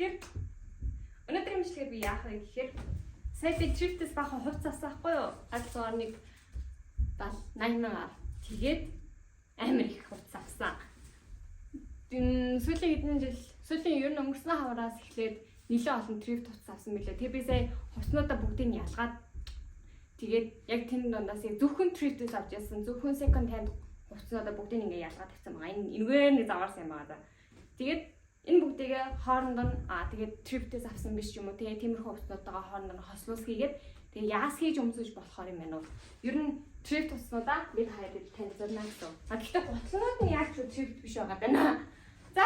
Тэгэхээр өнөөдрийн бичлэгээр би яах вэ гэхээр сая би thrift-ээс бахан хувцас авсан байхгүй юу? Галзуугаар нэг 70 80 мянгаар. Тэгээд амар их хувцас авсан. Сүүлийн хэдэн жил, сүүлийн ер нь өнгөрсөн хавраас эхлээд нэлээд олон thrift хувцас авсан мөлий. Тэгээ би сая хувцснуудаа бүгдийг нь ялгаад тэгээд яг тэн дундаас яг зөвхөн thrift-ээс авч ясан, зөвхөн second hand хувцснуудаа бүгдийг ингээ ялгаад тавьсан байгаа. Энэ энэгээр нэг заваарсан юм байгаа за. Тэгээд энэ бүгдийг хооронд нь тэгээд thrift-ээс авсан биш юм уу? Тэгээд тиймэрхүү хувцснуудтайгаа хооронд нь хослуулс хийгээд тэгээд яас хийж өмсөж болохоор юм байна уу? Ер нь thrift хувцснуудаа бид хоёрыг танилцуулна гэсэн. А гэхдээ гутлнууд нь яаж ч thrift биш байгаа даа. За,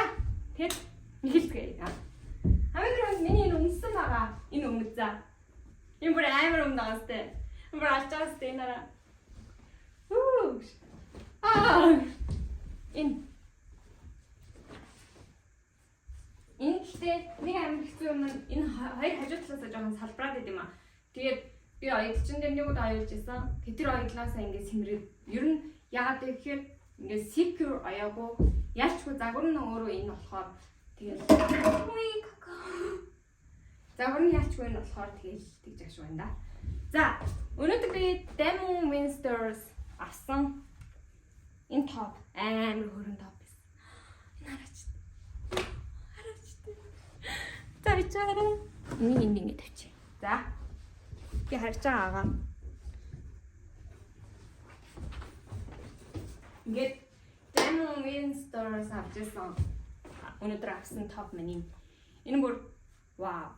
тэгэд эхэлцгээе. Хамгийн түрүүнд миний энэ өмссөн байгаа энэ өмд за. Энэ бүр амар өмд байгаа сте. Энэ бүр алж байгаа сте энэ араа. Үу. Аа. Энэ Энэ гэхдээ нэг амар хэцүү юм нь энэ хоёр хажуу талаасаа жоохон салбраад байд юм аа. Тэгээд би оёдлчин дээр нэг удаа оёлж исэн. Тэр оёдлоосаа ингээд сэмрээд ер нь яагаад вэ гэхээр ингээд secure оёагүй ялчгүй загвар нь өөрөө энэ болохоор тэгэл үгүй кака. Загвар нь ялчгүй энэ болохоор тэгэл тэгж ашиг байна да. За, өнөөдөр би Demo Winsters авсан энэ топ амар хөрөн топ байсан. Энэ хараач. Хараач. За бичаарай. Энийг энд ингэ тавьчих. За. Би харж байгаагаа. Ингээд Demo Winsters авч ирсэн. Өнөөдөр авсан топ минь. Энэ бүр вау.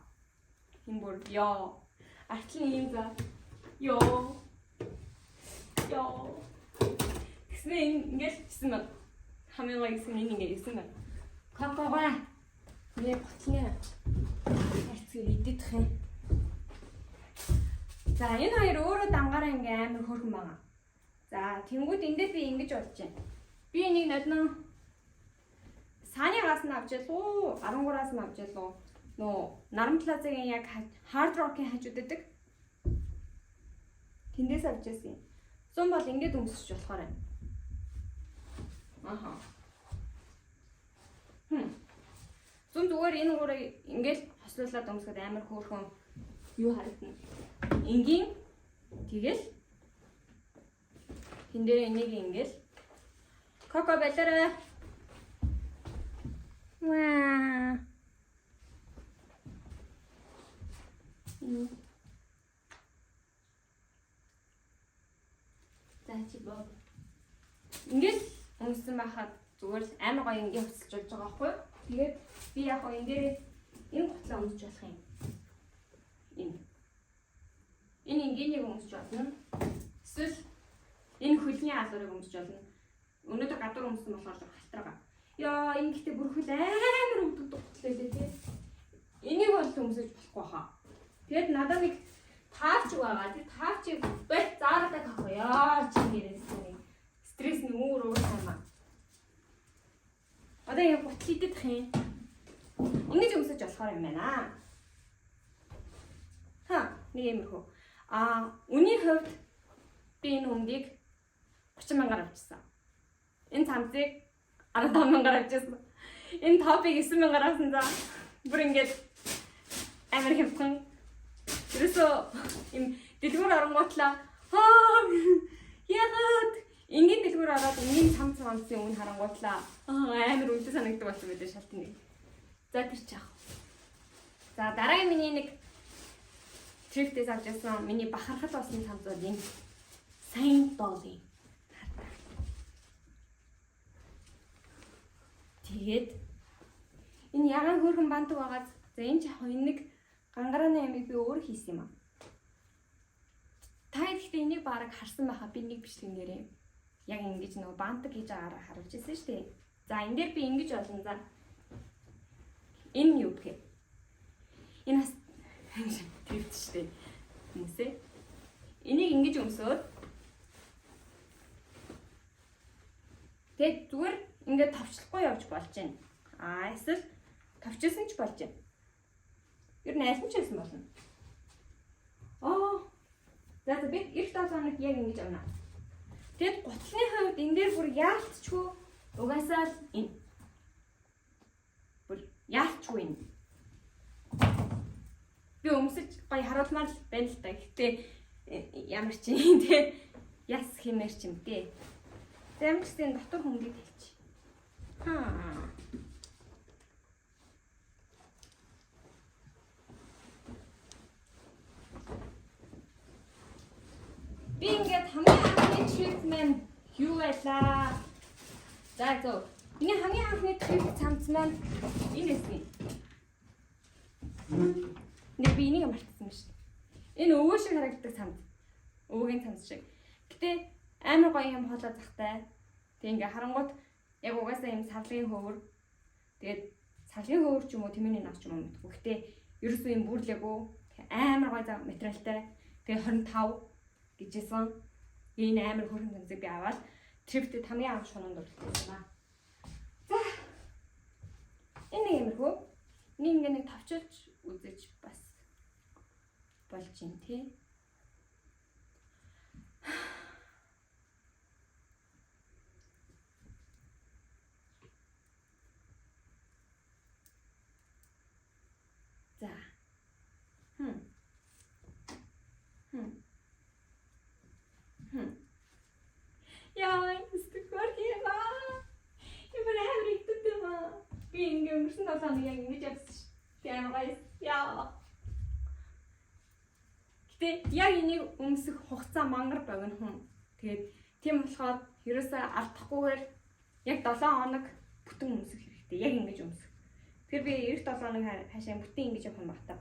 Энэ бүр ёо. Артлын ийм за. Ёо. Ёо. Тэгснэ энэ ингээл 9 мянга. Хамгийн гоё гэсэн энэ ингээ 9 мянга. Кокогоо. Миний гутлын харцгийг идэх юм. За, энэ хоёр өөрөө дангаараа ингээ амар хөөрхөн байгаа. За, тэнгууд энэ дээр би ингэж бодож байна. Би энийг нодноо Санигаас нь авч ялуу, 13-аас нь авч ялуу. Нөө Наран Плазагийн яг Hard Rock-ийн хажууд байдаг. Тэндээс авч яасан юм. Зун бол ингээд өмсөж болохоор байна. Аха. Зун зүгээр энэ гурыг ингээд хослуулаад өмсөхөд амар хөөрхөн юу харагдана. Энгийн тэгэл тэн дээр энийг ингээд Коко балаарай. Ваа. За чи боо. Ингээд өмссөн байхад зүгээр л амар гоё ингээд хувцалж болж байгаа байхгүй юу? Тэгээд би яг гоо энэ дээр энэ гутлаа өмсөж болох юм. Энэ. Энэ энгийнийг өмсөж болно. Эсвэл энэ хөлний алуурыг өмсөж болно. Өнөөдөр гадуур өмссөн болохоор жоох халтрага. Яа, энэ гэхдээ бүр хөл амар өвдөгдөг гутлаа лээ тий. Энийг бол өмсөж болохгүй хаа. Тэгээд надад нэг таавч байгаа. Тэр таавчийг бэл заарадаг ах. Яа, чи нэрээс нэг стресс нь өөр өөр юм аа. Одоо яг гутал идэх юм. Ингэж өмсөж болохоор юм байна. Ха, нэг юмрхүү. А, үнийн хувьд би энэ өмдийг 30 мянгаар авчихсан. Энэ цамцыг 15 мянгаар авчихсан. Энэ топыг 9 мянгаар авсан за. Бүр ингэж амар хямдхан. Ерөөсөө юм дэлгүүр оронгуутлаа хаа ягаад энгийн дэлгүүр ороод энгийн цамц цамцын үн харангуутлаа амар үнэтэй санагддаг болсон байлээ шалт нэг. За тэр ч яах. За дараагийн миний нэг thrift-ээс авч ясан миний бахархал болсон цамц бол энэ Saint Dolly. Тэгээд энэ ягаан хөөрхөн бантаг байгааз за энэ ч яг энэ нэг гангарааны амийг би өөр хийсэн юм аа. Та гэхдээ энийг бараг харсан байхаа би нэг бичлэгэн дээрээ яг ингэж нөгөө бантаг хийж байгаараа харуулж ирсэн шүү дээ. За энэ дээр би ингэж болно за. Энэ юу гэх вэ? Энэ бас thrift шүү дээ. Хүмүүсээ. Энийг ингэж өмсөөд тэгээд зүгээр ингээд товчлохгүй явж болж байна. Аа эсвэл товчсон ч болж байна. Ер нь аль нь ч байсан болно. Аа. За за би эх 7 хоног яг ингэж явна. Тэгэд гутлын хувьд энэ дээр бүр яалтчгүй угаасаа л энэ. Бүр яалтчгүй энэ. гоё харуулмаар л байна л та. Гэтэ ямар чи те яс хэмээр ч юм те. За ямар ч гэсэн дотор хөнгөд хэлчих. Хаа. Би ингээд хамгийн анхны thrift маань юу байлаа? За зөв. Миний хамгийн анхны thrift цамц маань энэ байсан. Нэг би энийг мартсан шүү дээ. Энэ өвөө шиг харагддаг цамц. Өвөгийн цамц шиг. Гэтэ амар гоё юм хоолой захтай. Тэг ингээ харангуут яг угаасаа юм савлагын хөвөр. Тэгээд савлагын хөвөр ч юм уу тэмээний ногч юм уу мэдгүй. Гэтэ ерөөсөө юм бүрлээгүй. Амар гоё материалтай. Тэгээ 25 гэжсэн. Энэ амар хөөрхөн цамцыг би аваад thrift-д хамгийн анх шунанд оруулсан юм аа. За. Энэ нэг юмрхүү. Нэг ингээ нэг товчилж үзэж бас болж юм тий. За. Хм. Хм. Хм. Яа, стөхөр хийва. Ямар амар идэв юм аа. Би ингээ өнгөрсөн 7 хоног яг ингэж явсан ш. Би амар гоё. Яа. Гэтэ яг энийг өмсөх хугацаа мангар богино хүн. Тэгээд тийм болохоор ерөөсөө алдахгүйгээр яг 7 хоног бүтэн өмсөх хэрэгтэй. Яг ингэж өмсөх. Тэгэхээр би эх 7 хоног хаашаа бүтэн ингэж явах юм баг та.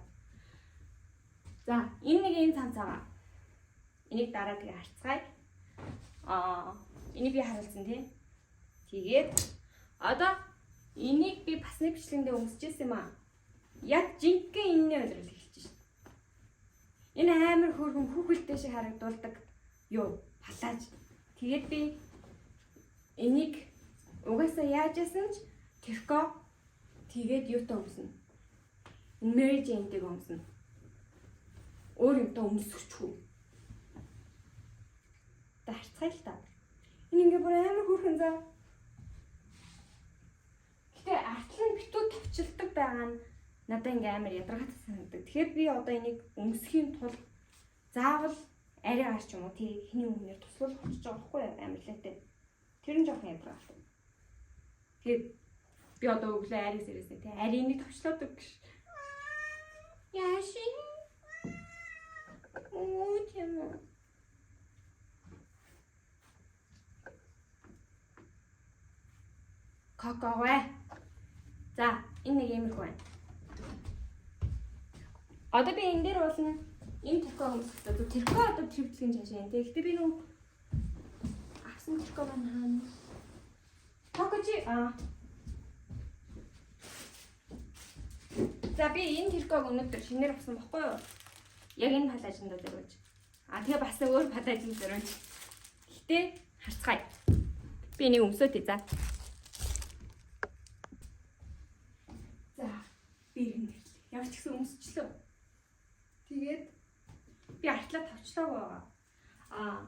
За, энэ нэг энэ цамц байгаа. Энийг дараа тэгээ харцгаая. Энийг би харуулсан тий. Тэгээд одоо энийг би бас нэг бичлэгэндээ өмсөжсэн юм аа. Яг жинхэнэ энэний удирдал эхэлж шин. Энэ амар хөөрхөн хүүхэлтэй шиг харагдуулдаг юу палаж. Тэгээд би энийг угаасаа яаж яасан ч тэрко тэгээд юутай өмснө. Энэ Mary Jane-тэйг өмснө. Өөр юмтай өмсөхгүй. Та харцгаая л та. Энэ ингээ бүр амар хөөрхөн заа. Гэтэ артлан нь битүү товчлдог байгаа нь надад ингээ амар ядаргаатай санагддаг. Тэгэхээр би одоо энийг өмсөхийн тулд заавал арай гарч юм уу тий хиний өмнөр туслах очиж байгаа байхгүй юу амар лээтэй. Тэр нь жоохон ядаргаатай. Тэгээд би одоо өглөө ариг сэрээсээ тий арийг товчлоод өг гэж. Яашин. Оо тийм үү. Кокогой. За, энэ нэг иймэрхүү байна. Одоо би энэ дээр болно. Энэ тэрко өмсөхтэй. Зү тэрко одоо триптлгийн цаашаа юм. Тэгэхдээ би нүү авсан тэрко маань хаана? Коко чи аа. За би энэ тэрког өнөөдөр шинээр авсан бохгүй юу? Яг энэ палажиндаа зориулж. А тэгээ бас өөр палажинд зориулж. Гэтэ харцгаая. Би энийг өмсөөд за. За би иргэн тэрлээ. Ямар ч гэсэн өмсчлөө. Тэгээд би артлаа тавчлаагүй байгаа. Аа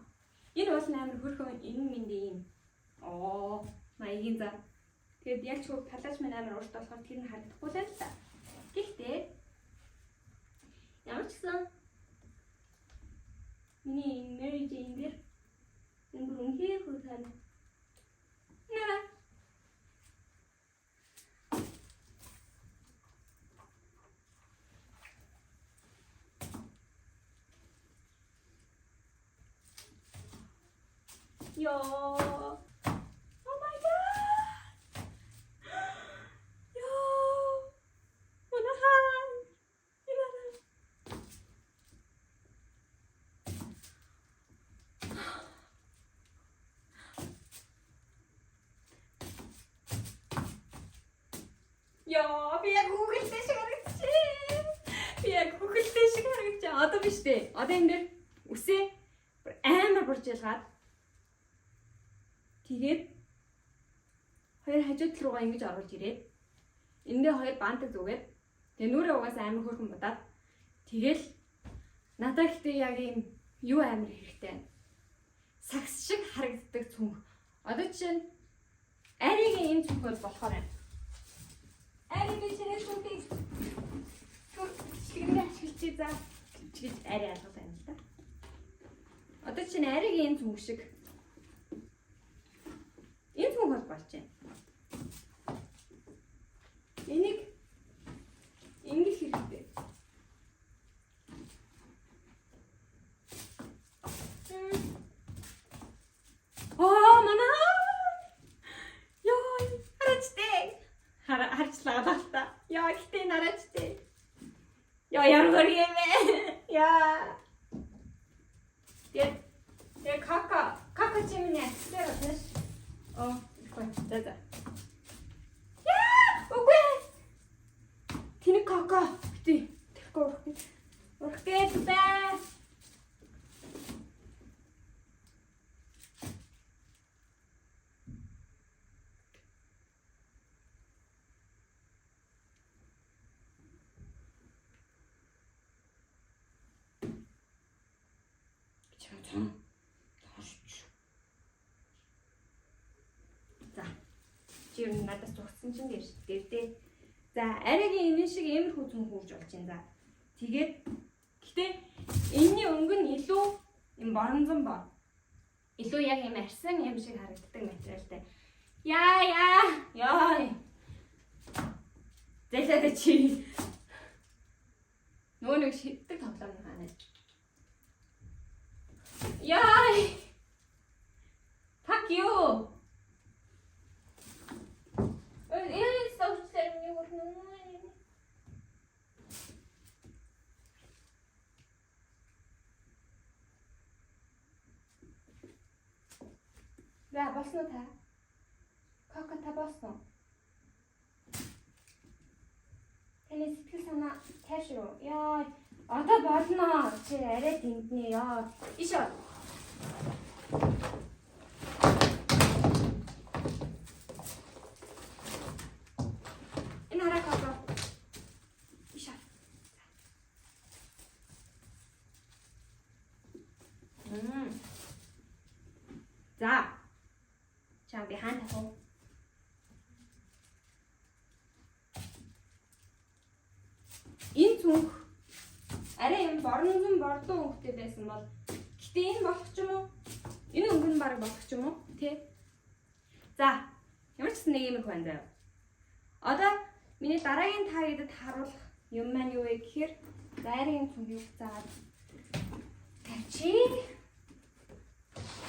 энэ уул амар хөрхөн энэ мэндэ юм. Оо маягийн за. Тэгээд яг ч палаж маань амар урт болохоор тэр нь харагдахгүй л л та. Гэхдээ ямар ч гэсэн миний энэ Mary Jane дээр энэ бүр үнэхээр хөөрхөн. Наа. Йоо. Oh my god. Йоо. Унахан. Инара. Йоо, би яг хүүхэлтэй шиг харагдчихэ. Би яг хүүхэлтэй шиг харагдчихэ. Одоо биш дээ. Одоо энэ дээр үсээ амар буржилгаад тэгээд хоёр хажуу тал руугаа ингэж оруулж ирээд эндээ хоёр бантаг зүгээд тэгээ нүрээ угаасаа амар хөөрхөн будаад тэгэл надад гэхдээ яг ийм юу амар хэрэгтэй. Сагс шиг харагддаг цүнх. Одоо жишээ нь арийн ийм цүнх бол болохоор байна. Арийн шинэ цүнхийг бичлэгэндээ ашиглачи за. Чигэж арай алгал байна л да. Одоо чинь арайгийн энэ цүнх шиг. Энэ цүнх бол болж байна. Энийг ингэж хэрэгтэй. Аа манай. Йой, хараач дээ. Харчлаа л та. Яа, гэтээ нараач дээ. Яа, ямар юм бэ? Яа. Тэгээ кака чи миний аксессуар болно ш. Оо, ихгүй. За. Яа, үгүй. Тэний кака. Бити. Тэгэхгүй урах гэж. Урах гэж бай. За. Чи ер нь надаас зугтсан чинь дээр дээр дээ. За, арайгийн энэ шиг иймэрхүү цүнх үрж болж байна. За. Тэгээд гэтээ энэний өнгө нь илүү юм боронзон боо. Илүү яг юм арсан юм шиг харагддаг материалтай. Яа яа. Яа. Зэлээд чи. Нөгөө нэг шиддэг тоглоом хаана. Яа. Fuck you. Энэ савчлаар миний хөрнө. За, болсон уу та? Кока та болсон уу? Таны сэтгэл санаа тайвшруу. Яа, одоо болно. Чи арай тэнднэ яа. Иш ор. Энэ хараа Коко. Иш ор. За. Чам би хаана тавих вэ? Энэ цүнх арай юм боронзон бордоо өнгөтэй байсан бол гэтээ энэ болох ч юм уу? Энэ өнгө нь баг болох ч юм уу? Тэ? За, ямар ч гэсэн нэг иймэрхүү байна заяа. Одоо миний дараагийн та хэдэд харуулах юм маань юу вэ гэхээр за арайгийн цүнхийг буцаад тавьчих.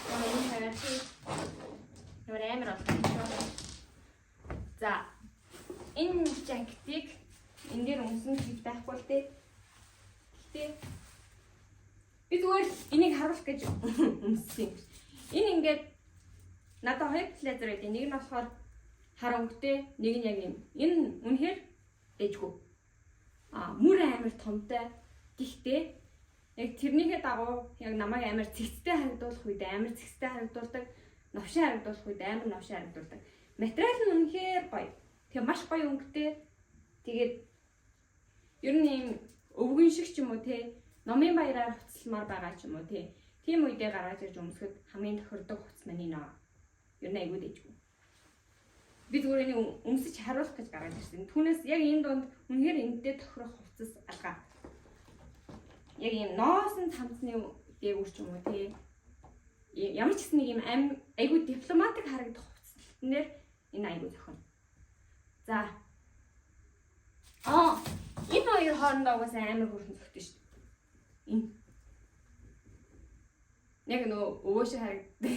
Энэ тавьчих. Ямар амар болсон. За, энэ жакетыг энэ дээр өмсөн гэж байхгүй л дээ. Гэтэ би зүгээр энийг харуулах гэж өмссөн юм. Энэ ингээд надад хоёр блазер байдаг. Нэг нь болохоор хар өнгөтэй, нэг нь яг юм. Энэ үнэхээр дэжгүй. А мөр амар томтой. Гэхдээ яг тэрнийхээ дагуу яг намайг амар цэгцтэй харагдуулах үед амар цэгцтэй харагдуулдаг, новшин харагдуулах үед амар новшин харагдуулдаг. Материал нь үнэхээр гоё. Тэгээ маш гоё өнгөтэй. Тэгээд ер нь ийм өвгөн шиг ч юм уу те, номын баяраар хувцасламар байгаа ч юм уу те. Тийм үедээ гаргаж ирж өмсөхөд хамгийн тохирдог хувцас маань энэ аа. Ер нь айгүй дэжгүй. Би зүгээр энийг өмсөж харуулах гэж гаргаж ирсэн. Түүнээс яг энэ дунд үнэхээр энэтэй тохирох хувцас алгаа. Яг ийм ноосон цамцны дээгүүр ч юм уу те. Ямар ч гэсэн нэг ийм айгүй дипломатик харагдах хувцаслалтан дээр энэ айгүй зохино. За. Аа, энэ хоёр хоорондоо угаасаа амар хөөрхөн зөгтөн шүү дээ. Энэ. Яг нөгөө өвөө шиг харагддаг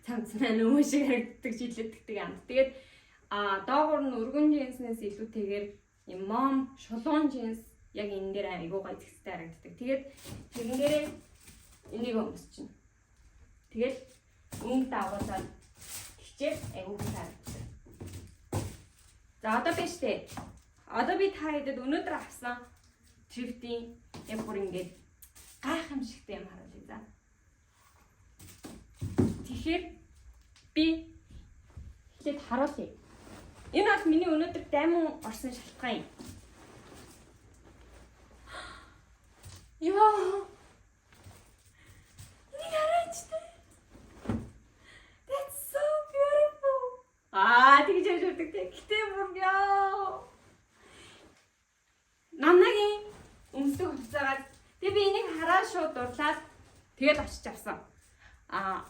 цамц маань өвөө шиг харагддаг шидлэгддэг юм. Тэгээд доогуур нь өргөн джинснээс илүүтэйгээр юм мом шулуун джинс яг энэ дээр айгүй гоё зэгцтэй харагддаг. Тэгээд тэрэн дээрээ энийг өмсчихнэ. Тэгэл өнгө дагуулаад хичээл айгүй харагддаг. За одоо би штэ. Одоо би та хэдэд өнөөдөр авсан thrift-ийн яг бүр ингээд гайхамшигтай юм харуулъя за. Тэгэхээр би эхлээд харуулъя. Энэ бол миний өнөөдөр даймун орсон шалтгаан юм. Йоо. Энийг хараач та. That's so beautiful. Аа, тэгж ярьж өгдөг те. Гэтэ бүр яа. Нанагийн өмсдөг хувцаагаар тэг би энийг шууд дурлаад тэгэл очиж авсан.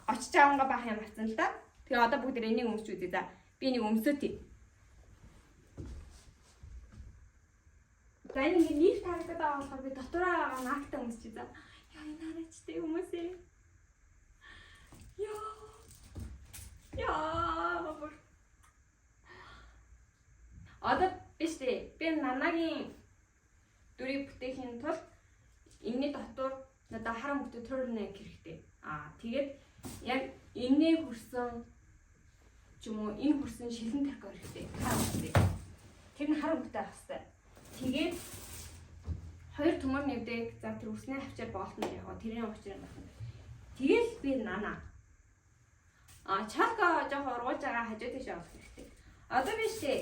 Очиж авангаа баах юм авсан л да. Тэгээ одоо бүгд энийг өмсч үзье за. Би энийг өмсөөтий. За энэ ингээ лифт харагдаад байгаа болохоор би дотороо байгаа наактаа өмсчээ за. Яа энэ хараач тэ хүмүүсээ. Яа. Яа. Бүр. Одоо биш үү? Би нанагийн дүрийг бүтээхийн тулд энэний дотор надад хар өнгөтэй turtleneck хэрэгтэй. Тэгээд яг энэний хүрсэн ч юм уу энэ хүрсэн шилэн тархи хэрэгтэй. Хар өнгөтэй. Тэр нь хар өнгөтэй байх хэрэгтэй. Тэгээд хоёр төмөр нэвдэг. За тэр үснээ авчаар боолтон яг тэрний учрыг байна. Тэгэл би нана. Чалка жоох ургуулж байгаа хажуу тийш явах хэрэгтэй. Одоо биш ээ.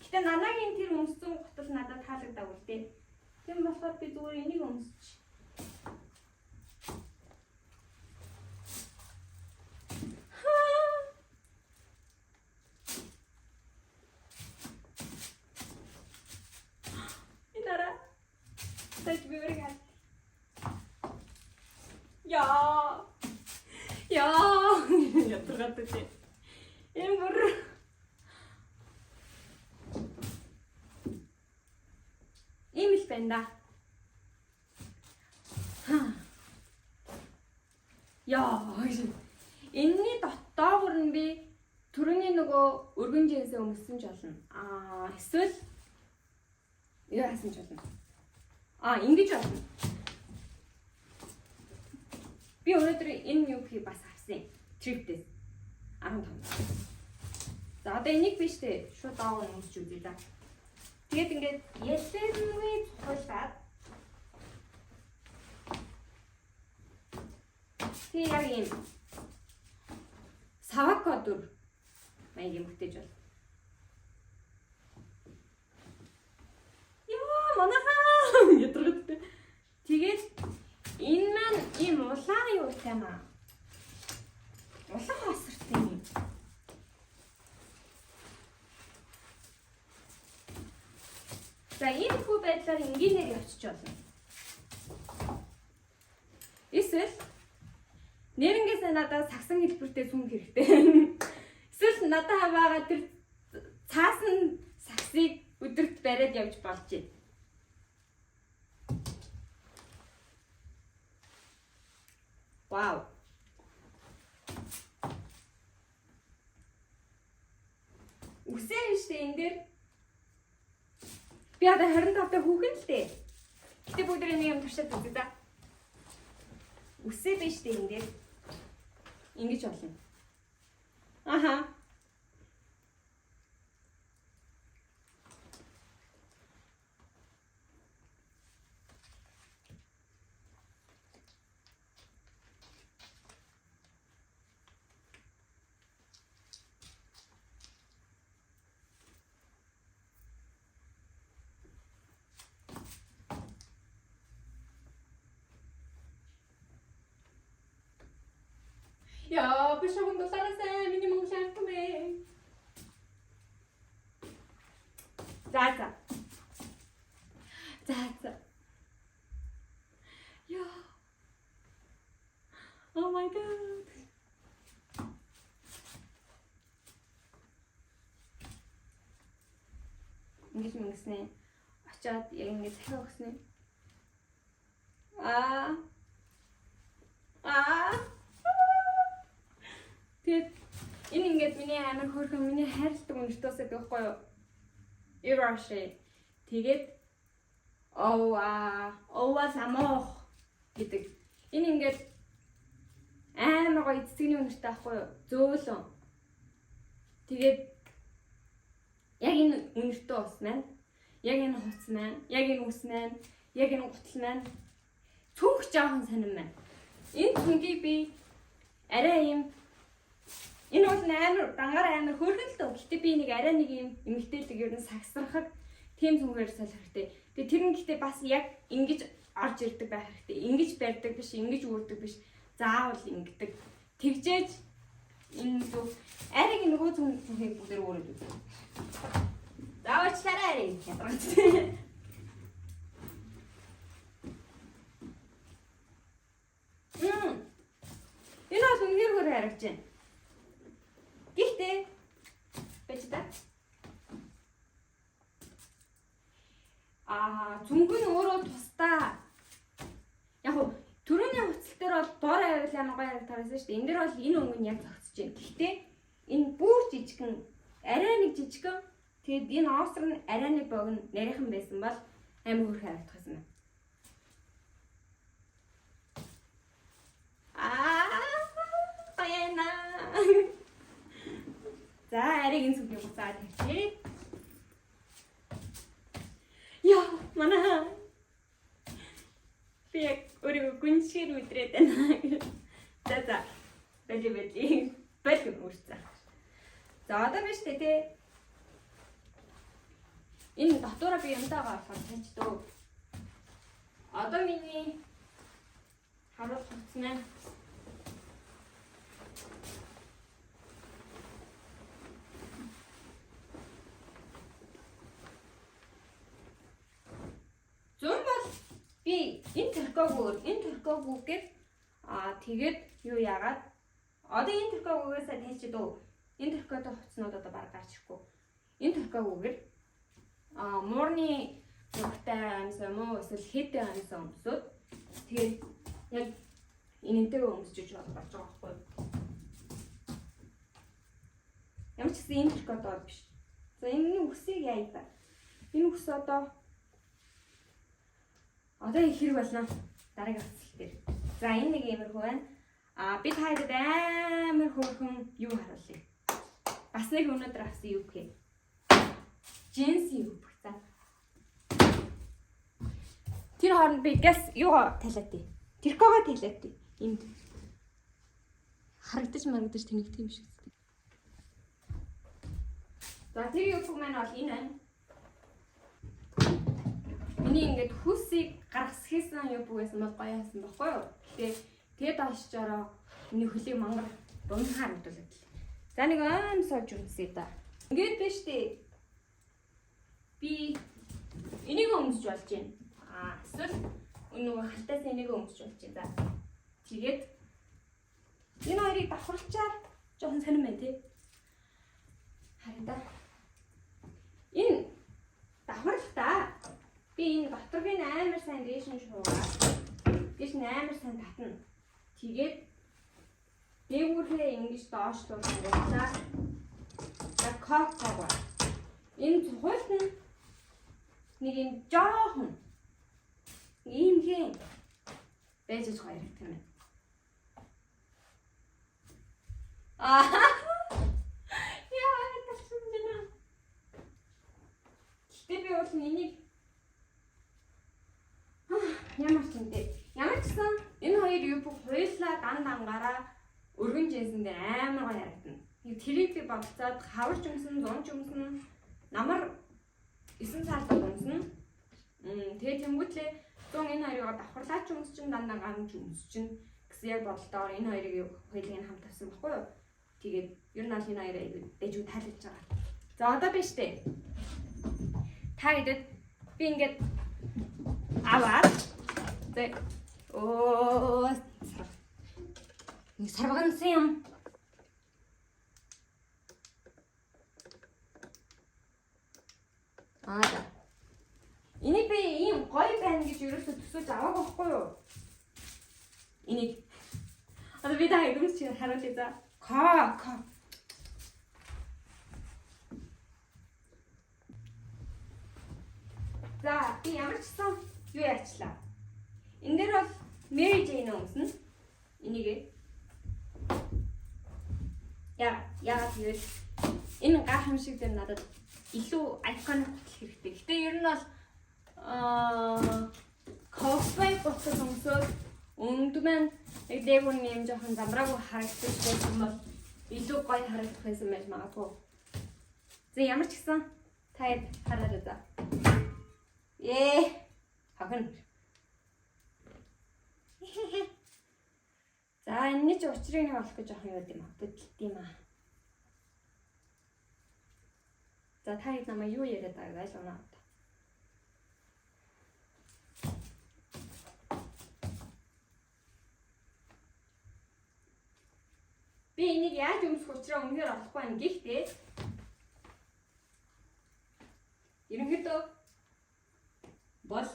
Гэтэ нанагийн тэр өмссөн гутал надад таалагдаагүй л дээ. Тийм болохоор би зүгээр энийг өмсч. Энэ араа. Тэч би өөрийг хар. Яа. Яа. Ятгараад тий. Энэ бүр ийм л байна да. Яа. Энэний доогуур нь би түрүүний нөгөө өргөн жинсээ өмссөн ч болно. Эсвэл юу яасан ч болно. Ингэж болно. Би өнөөдөр энэ юухыг бас авсан. Thrift-ээс 15. За одоо энийг биш үү? Шууд доогуур нь өмсч үзье за. Тэгээд ингээд ялэнгүй цохиулаад тэг яг ийм савако дүр маягийн бүтээж бол. Яа, манайхаа ядаргатай. Тэгээд энэ маань ийм улаан юутай маа. Улаан хосортой юм. За ийм хүү байдлаар энгийнээр явчих болно. Эсвэл нэрнгээс надад сагсан хэлбэртэй сүм хэрэгтэй. Эсвэл надад байгаа тэр цаасан сагсыг өдөрт бариад явж болж байна. Вау. Үсээ биш үү энэ дээр? Би одоо 25 та хүүхэн л дээ. Гэтэ бүгд нэг юм туршаад үзье за. Үсээ биш үү энэ дээр? Ингэж болно. Аха. Яа, би шогон дулаараасай. Миний монгол ард мэ. За за. За за. Яа. Oh my god. Ингэж мөнгөснэ. Очоод яг ингэ захиа өгснэ. Аа. Аа. Тэгээд энэ ингээд миний амар хөөрхөн миний хайрладаг үнэртөөс байдаг байхгүй юу? Yves Rocher. Тэгээд Ова самох гэдэг. Энэ ингээд амар гоё цэцэгний үнэртэй байхгүй юу? Зөөлөн. Тэгээд яг энэ үнэртэй ус маань, яг энэ хувцас маань, яг энэ үс маань, яг энэ гутал маань цүнх жоохон сонирн байна. Энэ цүнхийг би арай ийм энэ бол амар дангаар амар хөөрхөн л дөө. Гэтэ би нэг арай нэг ийм эмэгтэйлэг ер нь сагсрахаг тийм цүнхээр солих хэрэгтэй. Тэгээ тэр нь гэтэ бас яг ингэж орж ирдэг байх хэрэгтэй. Ингэж барьдаг биш, ингэж үүрдэг биш. Заавал ингэдэг. Тэгжээж энэ зүг ариг нөгөө цүнхийг бүгдээр өөрөд үзье. Заавчлаарай арай. Ядаргатай. харагдаж байна. Гэхдээ байж та. Зүнг нь өөрөө тусдаа. Яг хуу түрүүний хувцал дээр бол дор авил амар гоё харагдаж байсан шүү дээ. Энэ дээр бол энэ өнгө нь яг зогсож байна. Гэхдээ энэ бүр жижигхэн, арай нэг жижигхэн. Тэгээд энэ ооср нь арай нэг богино нарийнхан байсан бол амар хөөрхөн харагдах байсан байна. Баяна. За, ариг энэ сүмний буцаа тавьчих. Яа, манай. Би яг өөрийгөө гүншгээр мэдрээд байна. За за. Бали бали. Бали өөрцөө. За, одоо биш үү те. Энэ дотоороо би юмтайгаа болохоор тавьчих дөө. Одоо миний харуул хувцас маань зүүн бол би энэ трикогоор энэ трикогүүгээр тэгээд юу яагаад одоо энэ трикогүүгээс тайлчид дөө. Энэ трикотой хувцснууд одоо баг гарч ирэхгүй. Энэ трикогүүгээр муурны зургтай амсан юм уу эсвэл хэдэн амсан өмсөд тэгээд яг энэнтэйгээ өмсөж болж байгаа байхгүй. Ямар ч гэсэн энэ трикот бол биш. За, энэний үсийг яая та. Энэ үс одоо их хэрэг болно. Дараагийн хувцал дээр. За, энэ нэг иймэрхүү байна. Би та хэд амар хөөрхөн юу харуулъя. Бас нэг өнөөдөр авсан юу гэх. Джинсийн юбка. За. Тэр хооронд би газ юугаа талаад тий. Тэркогоо талаад тий. Энд харагдаж марагдаж тэнэгдэх юм шиг зү. За, тэр юбка маань бол энэ байна. Миний ингээд хүсийг гаргасхийсэн юбка байсан бол гоё хасан баггүй юу? Гэтэ тэгээд доош жороо миний хөлийг мангар бунхан харагдуулаад л. За, нэг аим сууж өмсөе да. Ингээд биш үү? Би энийг өмсөж болж байна. Эсвэл нөгөө халтаас энийг өмсөж болж байна. За. Тэгээд энэ хоёрыг давхарлачаар жоохон сонирн байна тий. Харин да. Энэ давхарлаа та. Би энэ доторх нь амар сайн дээш нь шуугаад дээш нь амар сайн татна. Тэгээд дээгүүрээ ингэж доошлуулангуудлаа. За, кокогоо. Энэ цухуйлт нь нэг юм жоохон иймхэн байж аж гоё харагдах юм байна. Яа, талсан байна. Гэтэ би бол энийг ямар ч юм бэ? Ямар ч гэсэн энэ хоёр юбка хуйлаа дан дангаараа өргөн джинсэн дээр амар гоё харагдана. Нэг тэрийг би бодцоод хаварч өмсөн, зунч өмсөн, намар 9 сард өмсөн. Тэгээ тэнгуүтлээ зун энэ хоёрыг давхарлаач өмсчин дан дангаар нь ч өмсчин гэсэн яг бодолтойгоор энэ хоёрыг хоёулыг нь хамт авсан баггүй юу? Тэгээд ер нь аль энэ хоёрыг айгүй дэжүү таалагдж байгаа. За, одоо биш үү? Та хэдэд би ингээд аваад за оо нэг сарвгансан юм. За. Энийг би ийм гоё байна гэж ерөөсөө төсөөж аваагүй байхгүй юу? Энийг одоо би та хэдэн чи харуулъя за. Ка ка. За, би ямар ч сан юу яачлаа. Энэ дээр бол Mary Jane өмснө. Энийг. Яа, яагаад гэвэл энэ гайхамшиг дээр надад илүү iconic гутал хэрэгтэй. Гэтэ ер нь бол кофе гутал өмсөөд өмд маань яг дээгүүр нь юм жоохон замраагүй харагдаж байсан бол илүү гоё харагдах байсан байж магадгүй. За, ямар ч гэсэн та хэд хараарай за. Хохин. За, энэний чи учрыг нэг олох гэж жоохон юу юм аа. Хөдөлт юм аа. За, та хэд намайг юу яриад байгааг ойлгоно. Би энийг яаж өмсөх учраа үнэхээр олохгүй байна. Гэхдээ ерөнхийдөө бол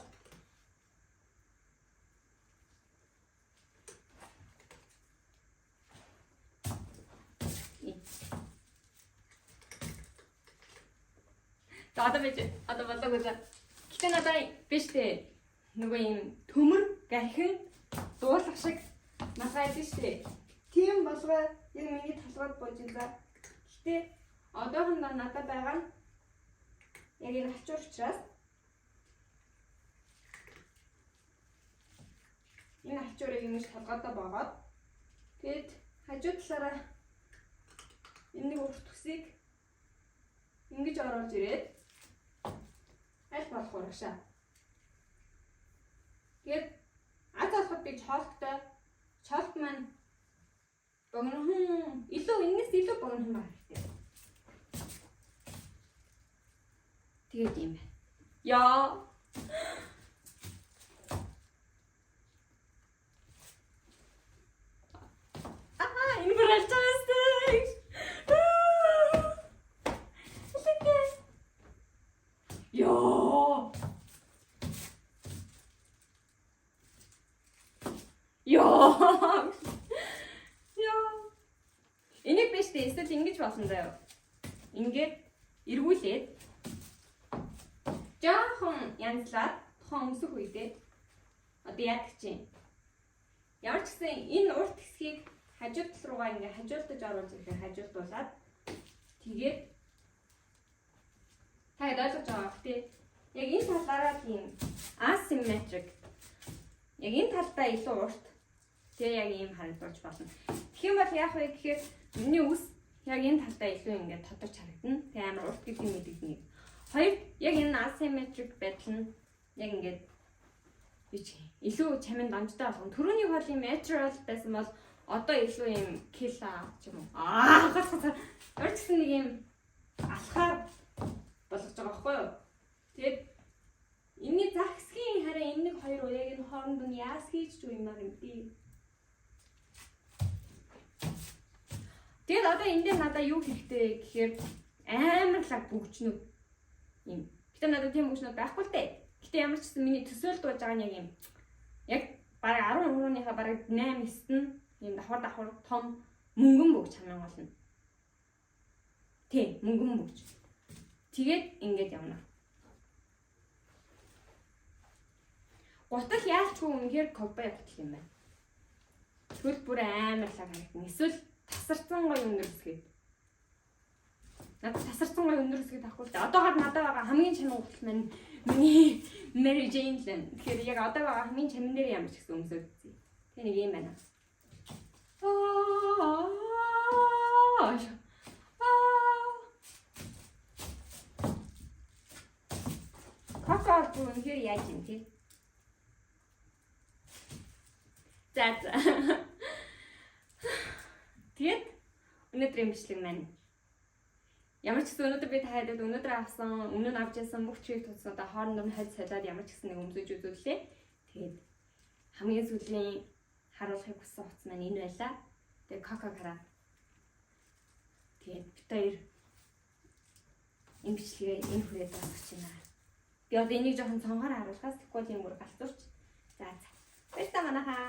За одоо байж одоо болоогүй за. Гэтэ надад биш дээ. Нөгөө юм төмөр гархин дуулах шиг малгай байдаг шүү дээ. Тийм болгоо яг миний толгойд бууж илаа. Гэтэ одоохондоо надад байгаа нь яг энэ хачуур учраас энэ хачуурыг ингэж толгойдоо боогоод тэгээд хажуу талаараа энэ нэг урт төсийг ингэж оруулж ирээд аль болох урагшаа. Тэгээд аз олоход би чоолттой чоолт маань богинохон илүү энэс илүү богинохон байх хэрэгтэй. Тэгээд юм байна. Яа. Аа, энэ бүр алж байгаа сте. Йоо. Йоо. Йоо. Энийг биш дээ. Эсвэл ингэж болно заяа. Ингээд эргүүлээд жоохон янзлаад тухайн өмсөх үедээ одоо яадаг чинь. Ямар ч гэсэн энэ урт хэсгийг хажуу тал руугаа ингээ хажуултаж оруулж ирэхээр хажуултуулаад тэгээд та хэд ойлгож байгаа бох тий. Яг энэ талаараа тийм asymmetric. Яг энэ талдаа илүү урт. Тэгээ яг ийм харагдуулж болно. Тэгэх юм бол яах вэ гэхээр миний үс яг энэ талдаа илүү ингээд тодорч харагдана. Тэгээ амар урт гэдгийг мэдэгдэнэ. Хоёр яг энэ asymmetric байдал нь яг ингээд би чи илүү чамин дамжтай болгоно. Төрөний бол ийм natural байсан бол одоо илүү ийм кила ч юм уу. Аа гоц гоц. Өөр ч гэсэн нэг ийм алхаар болгож байгаа байхгүй юу? Тэгээд энэний зах хэсгийн харин энэ нэг хоёр уяаг энэ хооронд нь яас хийж ч юм аа юм би. Тэгээд одоо энэ дээр надаа юу хэрэгтэй гэхээр амар лаг бүгжнүүд юм. Гэтэ надад тийм бүгжнүүд байхгүй л дээ. Гэтэ ямар ч гэсэн миний төсөөлд болж байгаа нь яг юм. Яг бараг 10%-ийнхаа бараг 8 9 нь ийм давхар давхар том мөнгөн бүгж хамгийн гол нь. Тий, мөнгөн бүгж. Тэгээд ингээд явна. Гутал яалчгүй үнэхээр ковбой гутал юм байна. Тэгвэл бүр амар лаг харагдана. Эсвэл тасарсан гоё өндөр өсгээд. Надад тасарсан гоё өндөр өсгээд авахгүй л дээ. Одоогоор надад байгаа хамгийн чамин гутал маань миний Mary Jane л байна. Тэгэхээр яг одоо байгаа хамгийн чамин дээр ямар ч гэсэн өмсөд үзье. Тэг нэг юм байна. Аа. Коко бол үнэхээр яаж юм те? За за. Тэгээд өнөөдрийн бичлэг маань ямар ч гэсэн өнөөдөр би та хэдэд өнөөдөр авсан, өмнө нь авч ясан бүх чиг тутснуудаа хоорондоо нь хольж солиод ямар ч гэсэн нэг өмсөж үзүүллээ. Тэгээд хамгийн сүүлийн харуулахыг хүссэн утас маань энэ байлаа. Тэгээд коко хараа. Тэгээд бит хоёр энэ бичлэгээ энэ хүрээд дуусгах байна. Би одоо энийг жоохон цонхоор харуулахаас тэгэхгүй юм бүр галзуурч. За за. Баярлалаа манайхаа.